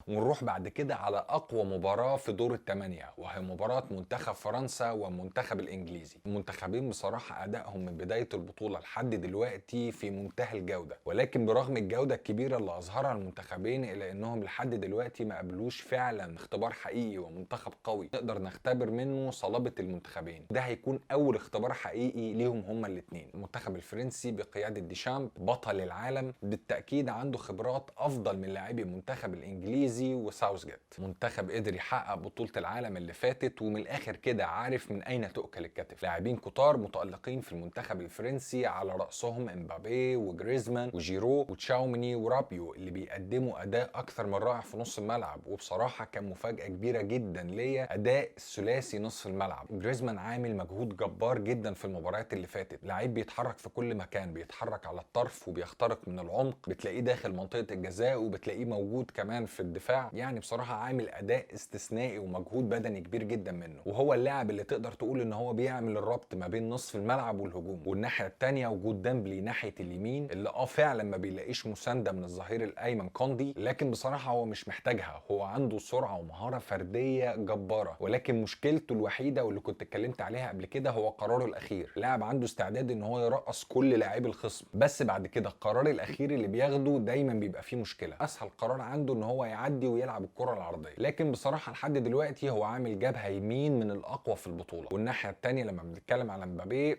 ونروح بعد كده على اقوى مباراة في دور الثمانية، وهي مباراة منتخب فرنسا والمنتخب الانجليزي. المنتخبين بصراحة ادائهم من بداية البطولة لحد دلوقتي في منتهى الجودة، ولكن برغم الجودة الكبيرة اللي اظهرها المنتخبين الا انهم لحد دلوقتي ما قابلوش فعلا اختبار حقيقي ومنتخب قوي نقدر نختبر منه صلابة المنتخبين. ده هيكون اول اختبار حقيقي ليهم هما الاثنين. المنتخب الفرنسي بقيادة ديشامب بطل العالم بالتأكيد عنده خبرات افضل من لاعبي المنتخب الانجليزي وساوثجيت، منتخب قدر يحقق بطولة العالم اللي فاتت، ومن الاخر كده عارف من اين تؤكل الكتف. لاعبين كتار متألقين في المنتخب الفرنسي على رأسهم امبابي وجريزمان وجيرو وتشاوميني ورابيو اللي بيقدموا اداء اكثر من رائع في نص الملعب. وبصراحة كان مفاجأة كبيرة جدا ليا اداء الثلاثي نصف الملعب. جريزمان عامل مجهود جبار جدا في المباريات اللي فاتت، لعيب بيتحرك في كل مكان، بيتحرك على الطرف وبيخترق من العمق، بتلاقيه داخل منطقة الجزاء وبتلاقيه موجود كمان في الدفاع. يعني بصراحة عامل اداء استثنائي ومجهود بدني كبير جدا منه، وهو اللاعب اللي تقدر تقول ان هو بيعمل الربط ما بين نصف الملعب والهجوم. والناحية الثانية وجود ديمبلي ناحية اليمين اللي فعلا ما بيلاقيش مساندة من الظهير الايمن كوندي، لكن بصراحة هو مش محتاجها، هو عنده سرعة ومهارة فردية جبارة. ولكن مشكلته الوحيدة واللي كنت اتكلمت عليها قبل كده هو قراره الاخير. لاعب عنده استعداد ان هو يرقص كل لاعبي الخصم، بس بعد كده القرار الاخير اللي بياخده دايما بيبقى فيه مشكلة. اسهل قرار عنده ان هو يعدي ويلعب الكره العرضية، لكن بصراحة لحد دلوقتي هو عامل جبهة يمين من الاقوى في البطولة. والناحية الثانية لما بنتكلم على مبابي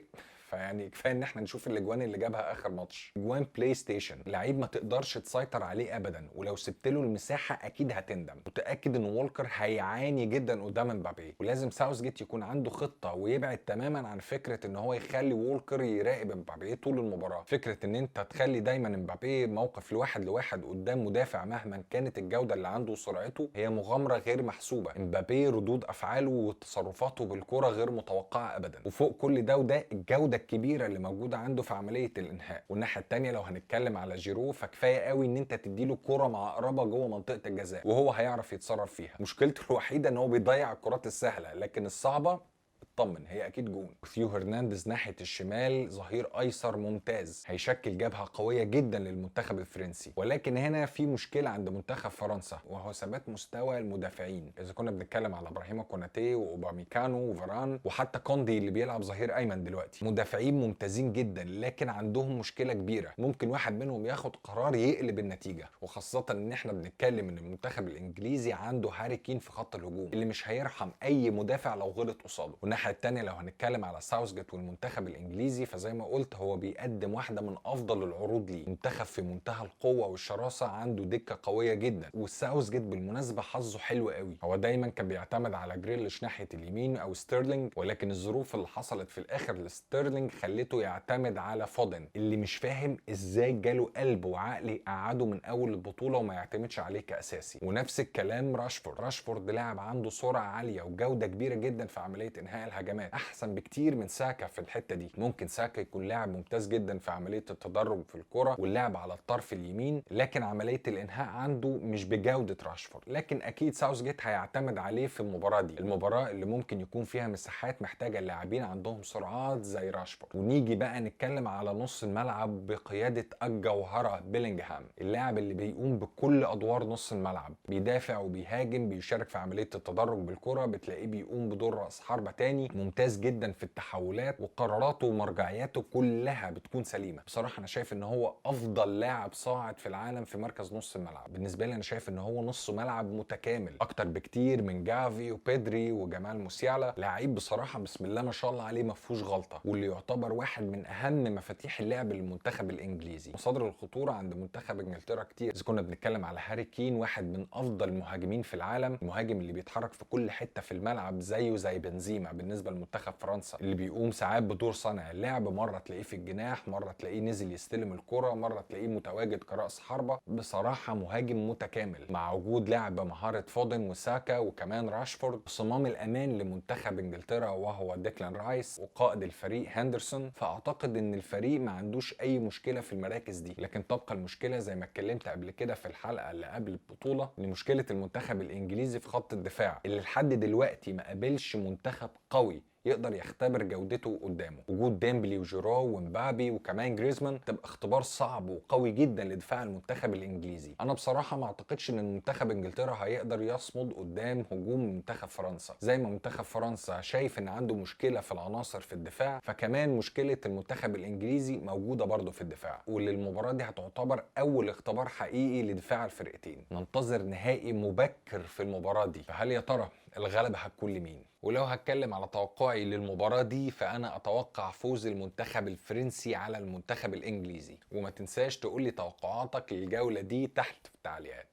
فيعني كفاية ان احنا نشوف الاجوان اللي جابها اخر ماتش، اجوان بلاي ستيشن، لعيب ما تقدرش تسيطر عليه ابدا، ولو سبت له المساحة اكيد هتندم. متاكد ان وولكر هيعاني جدا قدام مبابي، ولازم ساوثجيت يكون عنده خطه ويبعد تماما عن فكرة ان هو يخلي وولكر يراقب مبابي طول المباراة. فكرة ان انت تخلي دايما مبابي موقف لواحد لواحد قدام مدافع مهما كانت الجودة اللي عنده وسرعته هي مغامرة غير محسوبة. مبابي ردود افعاله وتصرفاته بالكرة غير متوقعه ابدا، وفوق كل ده وده الجودة الكبيرة اللي موجودة عنده في عملية الانهاء. والناحية الثانية لو هنتكلم على جيرو فكفايه قوي ان انت تديله كرة مع قرابة جوه منطقة الجزاء وهو هيعرف يتصرف فيها. مشكلته الوحيدة ان هو بيضيع الكرات السهلة، لكن الصعبة اطمن هي اكيد جون. ثيو هرنانديز ناحية الشمال ظهير ايسر ممتاز، هيشكل جبهة قوية جدا للمنتخب الفرنسي. ولكن هنا في مشكلة عند منتخب فرنسا وهو ثبات مستوى المدافعين. اذا كنا بنتكلم على ابراهيم كوناتي واوباميكانو وفاران وحتى كوندي اللي بيلعب ظهير ايمن دلوقتي، مدافعين ممتازين جدا لكن عندهم مشكلة كبيرة، ممكن واحد منهم ياخد قرار يقلب النتيجة. وخاصة ان احنا بنتكلم ان المنتخب الانجليزي عنده هاري كين في خط الهجوم اللي مش هيرحم اي مدافع لو غلط قصاده. والناحية الثانية لو هنتكلم على ساوثجيت والمنتخب الانجليزي فزي ما قلت هو بيقدم واحدة من افضل العروض ليه، منتخب في منتهى القوة والشراسه، عنده دكه قوية جدا. والساوثجيت بالمناسبة حظه حلو قوي، هو دايما كان بيعتمد على جريليش ناحية اليمين او ستيرلينج، ولكن الظروف اللي حصلت في الاخر لستيرلينج خلته يعتمد على فودن اللي مش فاهم ازاي جاله قلب وعقل يقعده من اول البطولة وما يعتمدش عليه كاساسي. ونفس الكلام راشفورد، راشفورد لاعب عنده سرعة عالية وجوده كبيرة جدا في عملية انهاء الهجمات، احسن بكتير من ساكا في الحتة دي. ممكن ساكا يكون لاعب ممتاز جدا في عملية التدرج في الكره واللعب على الطرف اليمين، لكن عملية الانهاء عنده مش بجوده راشفورد. لكن اكيد ساوثجيت هيعتمد عليه في المباراة دي، المباراة اللي ممكن يكون فيها مساحات محتاجه اللاعبين عندهم سرعات زي راشفورد. ونيجي بقى نتكلم على نص الملعب بقيادة الجوهرة بيلينجهام، اللاعب اللي بيقوم بكل ادوار نص الملعب، بيدافع وبيهاجم، بيشارك في عملية التدرج بالكرة، بتلاقيه بيقوم بدور راس حربه تاني، ممتاز جدا في التحولات وقراراته ومرجعياته كلها بتكون سليمة. بصراحة انا شايف ان هو افضل لاعب صاعد في العالم في مركز نص الملعب. بالنسبة لي انا شايف ان هو نص ملعب متكامل اكتر بكتير من جافي وبيدري وجمال موسيالا. لعيب بصراحة بسم الله ما شاء الله عليه ما فيهوش غلطه، واللي يعتبر واحد من اهم مفاتيح اللعب للمنتخب الانجليزي. مصادر الخطورة عند منتخب انجلترا كتير، اذا كنا بنتكلم على هاري كين واحد من افضل المهاجمين في العالم، المهاجم اللي بيتحرك في كل حتة في الملعب زيه زي بنزيما بالنسبة لمنتخب فرنسا، اللي بيقوم ساعات بدور صانع اللعب، مرة تلاقيه في الجناح، مرة تلاقيه نزل يستلم الكره، مرة تلاقيه متواجد كرأس حربه. بصراحة مهاجم متكامل مع وجود لاعب بمهارة فودن وساكا وكمان راشفورد. صمام الامان لمنتخب انجلترا وهو ديكلان رايس وقائد الفريق هاندرسون، فاعتقد ان الفريق ما عندوش اي مشكلة في المراكز دي. لكن تبقى المشكلة زي ما اتكلمت قبل كده في الحلقة اللي قبل البطولة، ان مشكلة المنتخب الانجليزي في خط الدفاع اللي لحد دلوقتي ما قابلش منتخب قوي يقدر يقدر يختبر جودته قدامه. وجود ديمبلي وجيرو ومبابي وكمان جريزمان تبقى اختبار صعب وقوي جدا لدفاع المنتخب الانجليزي. انا بصراحة ما اعتقدش ان منتخب انجلترا هيقدر يصمد قدام هجوم منتخب فرنسا. زي ما منتخب فرنسا شايف ان عنده مشكلة في العناصر في الدفاع، فكمان مشكلة المنتخب الانجليزي موجودة برضه في الدفاع، واللي المباراة دي هتعتبر اول اختبار حقيقي لدفاع الفرقتين. ننتظر نهائي مبكر في المباراة دي، فهل يا ترى الغلبة هتكون لمين؟ ولو هتكلم على توقعي للمباراة دي، فأنا أتوقع فوز المنتخب الفرنسي على المنتخب الإنجليزي. وما تنساش تقولي توقعاتك للجولة دي تحت في التعليقات.